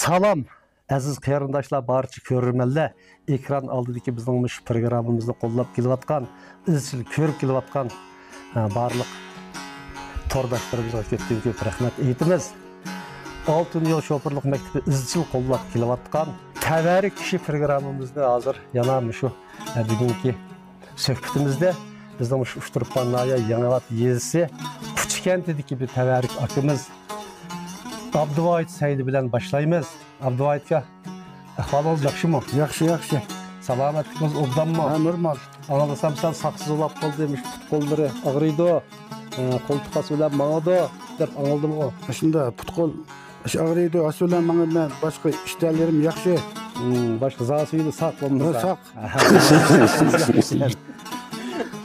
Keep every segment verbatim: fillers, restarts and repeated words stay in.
سالام، ئەزىز قېرىنداشلار، بارچە كۆرۈرمەنلەر، ئېكران ئالدىدىكى بىزنىڭ مۇشۇ پروگراممىمىزنى قوللاپ كېلىۋاتقان، ئىزچىل كۆرۈپ كېلىۋاتقان، ھە، بارلىق تورداشلىرىمىزغا كۆپتىن كۆپ رەھمەت ئېيتىمىز. ئالتۇن يول شوپۇرلۇق مەكتىپى ئىزچىل قوللاپ كېلىۋاتقان تەۋەررۈك كىشى پروگراممىمىزنى ھازىر يەنە مۇشۇ، ھە، بۈگۈنكى سۆھبىتىمىزدە بىزنىڭ مۇشۇ ئۇچتۇرپان ناھىيە يېڭىئاۋات يېزىسى قۇچا كەنتىدىكى بىر تەۋەررۈك ئاكىمىز ئابدۇۋايىت سەيدى بىلەن باشلايمىز. ئابدۇۋايىت ئاكا، ئەھۋالىڭىز ياخشىمۇ؟ ياخشى، ياخشى. سالامەتلىكىڭىز ئوبدانمۇ؟ ھە، نورمال. ئاڭلىسام، سەل ساقسىز بولاپ قالدى، مۇشۇ پۇت قوللىرى ئاغرىيدۇ، ئە، قولتۇق ئاستى بىلەن ماڭىدۇ دەپ ئاڭلىدىمغۇ؟ شۇنداق، پۇت قول ئاغرىيدۇ، ئاستى بىلەن ماڭىمەن، باشقا ئىشتانلىرىم ياخشى. ھىم، باشقا زاسىيىدۇ ساق بولمىسا. ھە، ساق.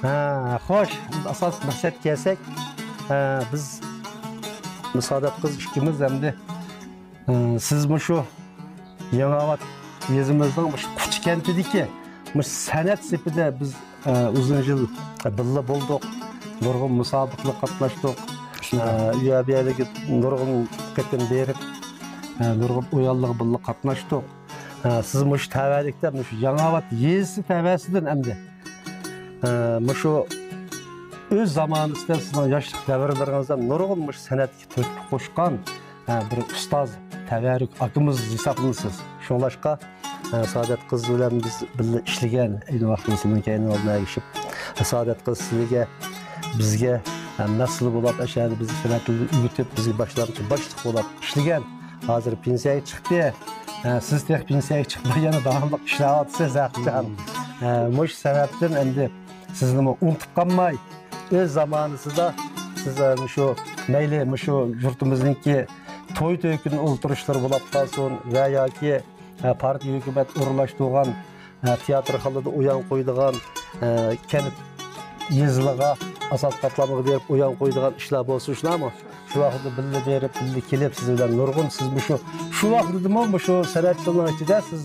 ھە، خوش، بىز ئاساس مەقسەتكە كەلسەك، ھە، بىز سائادەت قىز ئىككىمىز ئەمدى، ھە، سىز مۇشۇ يېڭىئاۋات يېزىمىزنىڭ مۇشۇ قۇچا كەنتىدىكى مۇشۇ سەنئەت سېپىدە بىز، ھە، ئۇزۇن يىل بىللە بولدۇق، نۇرغۇن مۇسابىقىلەرگە قاتناشتۇق. شۇنداق. ھە، ئۇ يەر بۇ يەرلەرگە نۇرغۇن قېتىم بېرىپ، ھە، نۇرغۇن ئويۇنلارغا بىللە قاتناشتۇق. ھە، سىز مۇشۇ تەۋەلىكتە، مۇشۇ يېڭىئاۋات يېزىسى تەۋەسىدىن ئەمدى، ھە، مۇشۇ ئۆز زامانىسىدا سىزنىڭ ياشلىق دەۋرلىرىڭىزدا نۇرغۇن مۇشۇ سەنئەتكە تۆھپە قوشقان، ھە، بىر ئۇستاز تەۋەررۈك ئاكىمىز ھېسابلىنىسىز. شۇڭلاشقا، ھە، سائادەت قىز بىلەن بىز بىللە ئىشلىگەن، ئەينى ۋاقىتتا سىزنىڭ كەينىڭىزدىن ئەگىشىپ، سائادەت قىز سىزگە، بىزگە، ھە، مەسئۇل بولاپ، ئەشەدە بىزنى سەنئەتنى ئۆگىتىپ، بىزگە باشلامچى باشلىق بولاپ ئىشلىگەن. ھازىر پېنسىيەگە چىقتى. ھە، سىز تېخى پېنسىيەگە چىقماي يەنە داۋاملىق ئىشلەۋاتىسىز، ھەقىچان. ھە، مۇشۇ سەۋەبتىن ئەمدى سىزنىمۇ ئۇنتۇپ قالماي، ئۆز زامانىسىدا سىز، ھە، مۇشۇ، مەيلى مۇشۇ يۇرتىمىزنىڭكى توي تۆكۈن ئولتۇرۇشلىرى بولاپ قالسۇن ۋە ياكى، ھە، پارتىيە ھۆكۈمەت ئورۇنلاشتۇرغان، ھە، تىياتىرخانىلاردا ئويۇن قويىدىغان، ھە، كەنت يېزىلىرىغا، ئاساس قاتلامغا بېرىپ ئويۇن قويىدىغان ئىشلار بولسۇن، شۇنداقمۇ؟ شۇ ۋاقىتتا بىللە بېرىپ، بىللە كېلىپ، سىز بىلەن نۇرغۇن، سىز مۇشۇ، شۇ ۋاقىتتىمۇ مۇشۇ سەنئەتچىلىكنىڭ ئىچىدە سىز،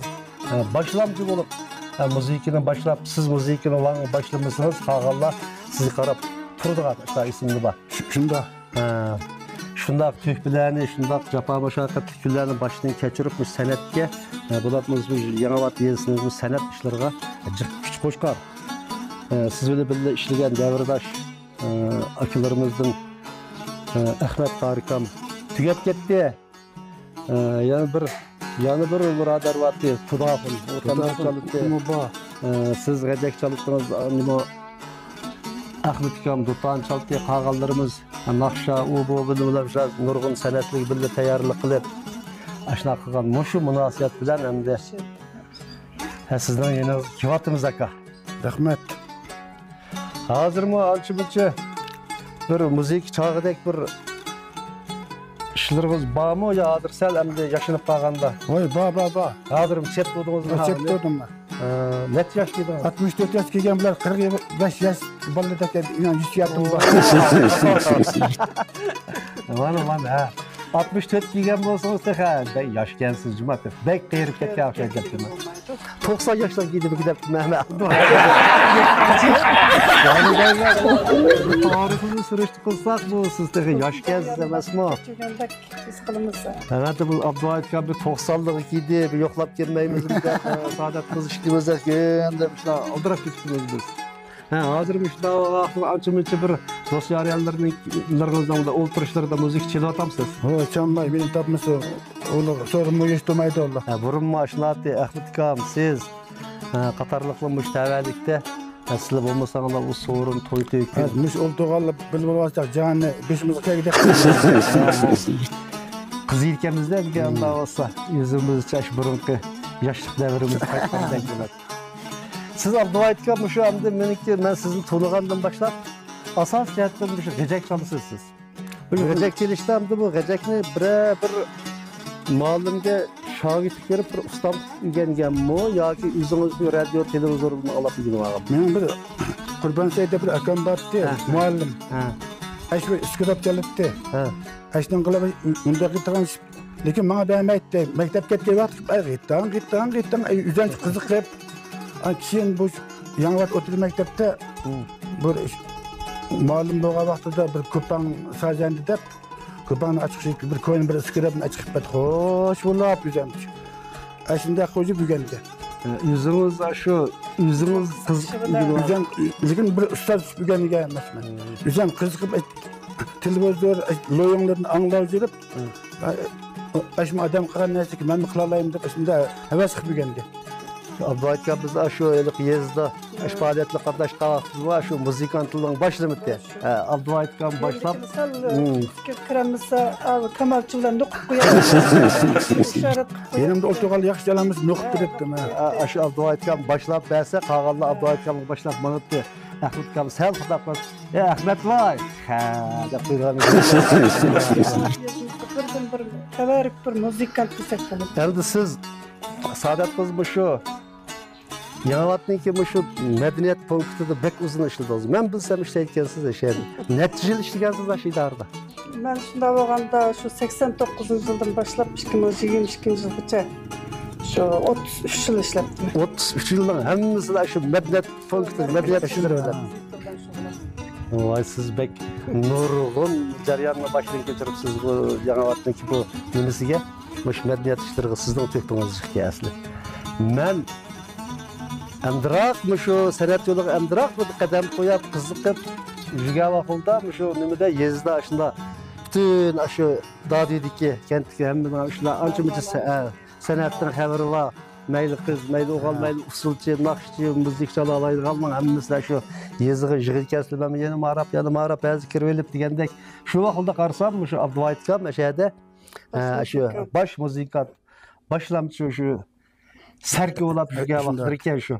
ھە، باشلامچى بولۇپ، ھە، مۇزىكىنى باشلاپ، سىز مۇزىكىنى ۋاڭ باشلىمىسىڭىز، قالغانلار سىزگە قاراپ تۇرىدىغان ئىشلار ئېسىمدە بار. شۇ-، شۇنداق. ھە، شۇنداق تۆھپىلەرنى، شۇنداق جاپا مۇشەققەتلىك كۈنلەرنى باشتىن كەچۈرۈپ، مۇشۇ سەنئەتكە، ھە، بولۇپمۇ مۇشۇ يېڭىئاۋات يېزىسىنىڭ بۇ سەنئەت ئىشلىرىغا جىق كۈچ قوشقان، ھە، سىز بىلەن بىللە ئىشلىگەن دەۋرداش، ھە، ئاكىلىرىمىزدىن، ھە، ئەخمەت قارىكام تۈگەپ كەتتى. ھە، يەنە بىر، يەنە بىر بۇرادەر بارتى، تۇداخۇن. ئۇ تامبۇر چالىتتى. ئۇمۇ بار. ھە، سىز غەجەك چالىتتىڭىز، نېمە، ئەخمەت ئاكام دۇتان چالتى، قالغانلىرىمىز ناخشا، ئۇ بۇ بىلەن بىلەن شۇ نۇرغۇن سەنئەتلىك بىللە تەييارلىق قىلىپ، ئاشۇنداق قىلغان. مۇشۇ مۇناسىۋەت بىلەن ئەمدى، ھە، سىزنىڭ يېنىڭىزغا كېلىۋاتىمىز، ئاكا. رەھمەت. ھازىرمۇ ئانچە-مۇنچە بىر مۇزىكا چاغىدەك بىر ئىشلىرىڭىز بارمۇ يا ھازىر سەل ئەمدى ياشىنىپ قالغاندا؟ ۋاي، بار، بار، بار. ھازىرمۇ چەت تۇردىڭىزمۇ؟ چەت تۇردۇم مەن. ئە، نەچچە ياشتا ئىدىڭىز؟ ئاتمىش تۆت ياشقا كىرگەن بىلەن قىرىق بەش ياش بالىدەك يۈسۈپ ياتتىم. مانا، مانا، ھە. ئاتمىش تۆت كىرگەن بولسىڭىز تېخى، ھە، بەك ياشكەنسىز، جۇما، بەك قېرىپ كەتكەن ئوخشايدۇ دەپتىمەن. توقسان ياشلار كىيدىمىكى دەپتىمەن. تارىخىنى سۈرۈشتە قىلساق، بۇ سىز تېخى ياشكەنسىز ئەمەسمۇ؟ ھەمەتە بۇ ئابدۇۋايىت ئاكا بىر توقسانلىقى كىيدى، بىر يوقلاپ كەلمەيمىزمۇ دەپ، سائادەت قىز ئىككىمىز دەپ شۇنداق ئالدىراپ كېتىپتىمىز بىز. ھە، ھازىر مۇشۇنداق ۋاقىتتا ئانچە-مۇنچە بىر دوست-يار-يەنلىرىڭىزنىڭ ئۆيلىرىڭىزدە ئولتۇرۇشلىرىدا مۇزىكا چېلىۋاتامسىز؟ ھو، چالماي، مېنى تاپمىسا، ئۇلار سورۇنمۇ يىغىشتۇرمايدۇ ئۇلار. ھە، بۇرۇنمۇ ئاشۇنداق ئەخمىت ئاكام، سىز، ھە، قاتارلىقلار مۇشۇ تەۋەلىكتە، ھە، سىلەر بولمىساڭلار ئۇ سورۇن، توي تۆكۈن. ھە، مۇشۇ ئولتۇرغانلار بىلىپ بولماستاق، جانى بېشىمىزغا كەلگۈدەك. قىزىيدىكەنمىز-دە، بىزگە ئۇنداق بولسا، ئۆزىمىزچە شۇ بۇرۇنقى ياشلىق دەۋرىمىزگە قايتقاندەك بولىدۇ. سىز ئابدۇۋايىت ئاكا، مۇشۇ ئەمدى مېنىڭكى، مەن سىزنى تونۇغاندىن باشلاپ، ئاساسىي جەھەتتىن مۇشۇ غېجەك چالىسىز سىز. بۇ غېجەك چېلىشتا ئەمدى بۇ غېجەكنى بىرەر بىر مۇئەللىمگە شاگىرتلىك بېرىپ، بىر ئۇستام ئۆگەنگەنمۇ ياكى ئۆزىڭىزمۇ رادىيو، تېلېۋىزوردىن ئاڭلاپ ئۆگىنىۋالغانمۇ؟ مېنىڭ بىر قۇربان سەيىت دەپ بىر ئاكام بارتتى، ھە، مۇئەللىم. ھە. ئەشۇ ئىسكىرىپ چالاتتى. ھە. ئەشنىڭ قىلىپ ئۇنداق قىلىدىغان، لېكىن ماڭا بەرمەيتتى. مەكتەپكە كەتكەن ۋاقىت، ئاي، غىتتاڭ، غىتتاڭ، غىتتاڭ، ئاي، ئۆزۈم قىزىقىپ. ئا، كېيىن بۇ يېڭىۋات ئوتتۇرا مەكتەپتە، ھە، بىر مۇئەللىم بولغان ۋاقتىدا بىر كوپاڭ سازەندە دەپ، دوپپاڭنى ئاچقۇچى بىر كوينى بىر ئىسكىرەپنى ئاچىقىپ بەت خوش بولاپ ئۆزەمچە. ئەشۇنداق قويۇپ ئۆگەنگەن. ئۆزىڭىز شۇ، ئۆزىڭىز قىز ئۆزەم، لېكىن بىر ئۇستاز تۇتۇپ ئۆگەنگەن ئەمەسمەن. ئۆزەم قىزىقىپ، تېلېۋىزور، لويۇڭلىرىنى ئاڭلاپ يۈرۈپ، ئاشۇ ئادەم قىلغان نەرسىگە مەنمۇ قىلالايمەن دەپ، ئەشۇنداق ھەۋەس قىلىپ ئۆگەنگەن. ئابدۇۋاھىت ئاكا، بىز ئاشۇ ھېلىقى يېزىدا ئاشۇ پائالىيەتلەر قاتناشقان ۋاقتىمىزدا شۇ مۇزىكانتلارنىڭ باشلىمىتى. ھە، ئابدۇۋاھىت ئاكام باشلاپ. سەل ئىچكىرى كىرەلمىسە، كامالچى بىلەن نوقۇپ قويايلى. ئىشارەت قىلىپ قويايلى. يېنىمدا ئولتۇرغانلار ياخشى چالالمىسا نوقۇپ بېرەتتىم. ھە، ئاشۇ ئابدۇۋاھىت ئاكام باشلاپ بەرسە، قالغانلار ئابدۇۋاھىت ئاكامغا باشلاپ ماڭاتتى. ئەخمەت ئاكام سەل خاتا قىلىپ، ئەي ئەخمەت ۋاي، ھە دەپ قويغان. بىردىن بىر تەۋەررۈك بىر مۇزىكانت دېسەك بولىدۇ. ئەمدى سىز، سائادەت قىز، مۇشۇ يېڭىۋاتنىڭكى مۇشۇ مەدەنىيەت پونكىتىدا بەك ئۇزۇن ئىشلىدىڭىز. مەن بىلسەم ئىشلەيدىكەنسىز ئەشەدە. نەچچە يىل ئىشلىگەنسىز ئاشۇ ئىدارىدە؟ مەن شۇنداق بولغاندا شۇ سەكسەن توققۇزىنچى يىلدىن باشلاپ ئىككى مىڭ يىگىرمە ئىككىنچى يىلغىچە شۇ ئوتتۇز ئۈچ يىل ئىشلەپتىمەن. ئوتتۇز ئۈچ يىلنىڭ ھەممىسىدە شۇ مەدەنىيەت پونكىتى، مەدەنىيەت ئىشلىرى بىلەن. ۋاي، سىز بەك نۇرغۇن جەرياننى باشتىن كەچۈرۈپسىز بۇ يېڭىۋاتنىڭكى بۇ نېمىسىگە. مۇشۇ مەدەنىيەت ئىشلىرىغا سىزنىڭ تۆھپىڭىز چىقتى ئەسلى. مەن ئەمدىراق مۇشۇ سەنئەت يولىغا ئەمدىراق بىر قەدەم قويۇپ، قىزىقىپ يۈرگەن ۋاقتىمدا مۇشۇ نېمىدە، يېزىدا شۇنداق پۈتۈن ئاشۇ دادىدىكى، كەنتتىكى ھەممىنىڭ شۇنداق ئانچە مۇنچە سە-، ئە، سەنئەتتىن خەۋىرى بار. مەيلى قىز، مەيلى ئوغۇل، مەيلى ئۇسسۇلچى، ناخشىچى، مۇزىكا چالالايدىغاننىڭ ھەممىسى شۇ يېزىغا يىغىلىپ كەلسىلە، مەن يەنە ماراپ، يەنە ماراپ، ھازىر كىرىۋېلىپ دېگەندەك. شۇ ۋاقىتتا قارىسام، مۇشۇ ئابدۇۋاھىت ئاكام ئەشەدە، ھە، شۇ باش مۇزىكانت، باشلامچى شۇ سەركە بولاپ يۈرگەن ۋاقىتلىرى ئىكەن شۇ.